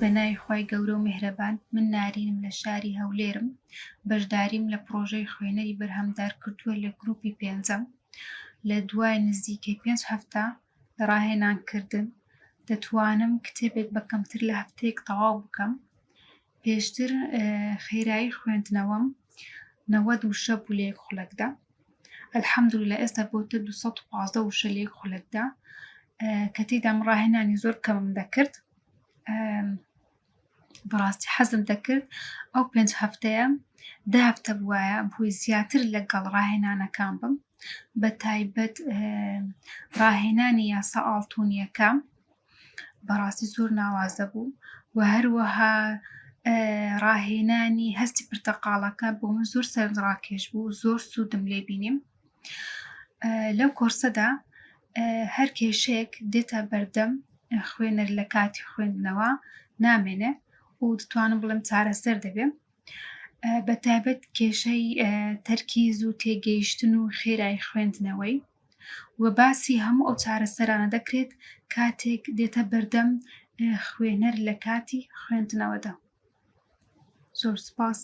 بە ناوی خوای گەورە و میهرەبان من نارینم لە شاری هەولێرم بەشداریم لە پڕۆژەی خوێنەری بەرهەمدار کردووە لە گروپی پێنجەم لە دوای نزیکەی پێنج هەفتە لە ڕاهێنان کردن دەتوانم کتێبێک بە کەمتر لە هەفتەیەک تەواو بکەم پێشتر خێرایی خوێندنەوەم 90 وشە بوو لە یەک خولەکدا الحمدللە ئێستا بۆتە 215 وشە لە یەک خولەکدا کە تێیدا من ڕاهێنانی زۆر کەمم دەکرد بەڕاستی حەزم دەکرد ئەو پێنج هەفتەیە دە هەفتە بواە بۆی زیاتر لەگەڵ ڕاهێنانەکان بم بە تایبەت ڕاهێنانی یاسا ئاڵتونیەکە بەڕاستی زۆر ناوازە بوو و هەروەها ڕاهێنانی هەستی پرتەقاڵەکە بۆ من زۆر سەرنجڕاکێش بوو زۆر سوودم لێ بینیم لەو کۆرسەدا هەر کێشەیەک دێتە بەردەم خوێنەر لە کاتی خوێندنەوە نامێنێ و دەتوانم بڵێم چارەسەر دەبێ بە تایبەت کێشەی تەرکیز و تێگەیشتن و خێرای خوێندنەوەی و باسی هەموو ئەو چارەسەرانە دەکرێت کاتێک دێتە بەردەم خوێنەر لە کاتی خوێندنەوەدا. زۆر سپاس.